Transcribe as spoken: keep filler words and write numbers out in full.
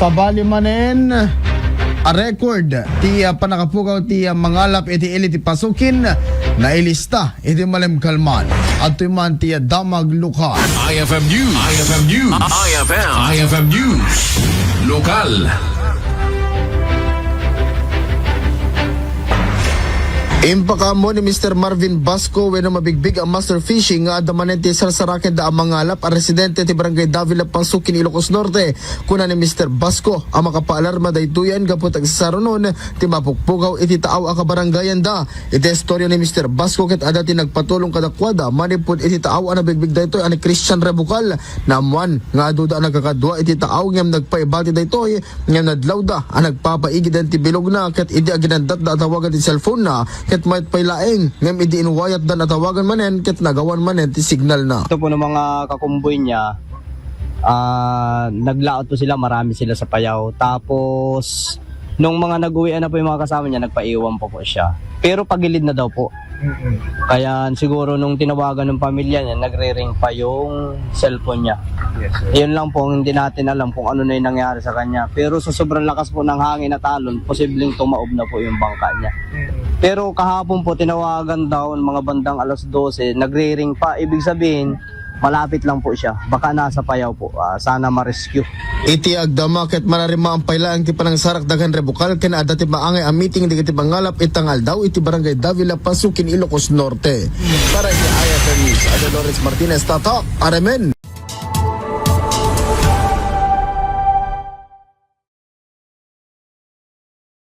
Sabali manen a record ti, ah, pannakapukaw ti, ah, mangalap iti ili ti Pasukin, nailista iti malemkalman. Adtoy man ti, ah, damag lokal. I F M News. I F M News. I F M. I F M News. Lokal. Impakaammo ni Mister Marvin Basco wenno mabigbig a master fishing nga adda manen ti sarsarakenna a mangalap a residente ti Barangay Davila, Pasukin, Ilocos Norte. Kuna ni Mister Basco a makapaalarma daytoyen gapu ta agsasarunon ti mapukpukaw iti taaw a kabarangayanda. Iti istorya ni Mister Basco ket adda ti nagpatulong kadakuada manipud iti taaw a nabigbig daytoy a ni Christian Rebucal. Naammuan nga aduda a nagkakadua iti taaw ngem nagpaibati daytoy ngem nadlawda a nagpapaigid ti bilogna ket idi aginandatda a tawagan ti cellphone-na ket mayat pay laeng ngem idi inwayatdan a tawagan manen ket nagawan manen ti signalna. Ito po ng mga kakumboy niya, ah, naglaot po sila, marami sila sa Payao. Tapos, nung mga nag-uwian na po yung mga kasama niya, nagpaiwan pa po siya. Pero pagilid na daw po. Mm-mm. Kaya siguro nung tinawagan ng pamilya niya, nagre-ring pa yung cellphone niya. Yes, sir. Yun lang po ang hindi natin alam kung ano na yung nangyari sa kanya. Pero sa sobrang lakas po ng hangin at alon, posibleng tumaob na po yung bangka niya. Mm-mm. Pero kahapon po, tinawagan daw mga bandang alas dose, nagre-ring pa. Ibig sabihin, malapit lang po siya. Baka nasa Payao po. Ah, sana ma-rescue. Iti agdama ket manarimaan pay laeng ti panangsarak dakan Rebucal ken adda ti maangay a meeting dagiti pangalap itang aldaw iti Barangay Davila, Pasukin, Ilocos Norte. Para iti I F M News, adda Lawrence Martinez, Tatak, Aremen.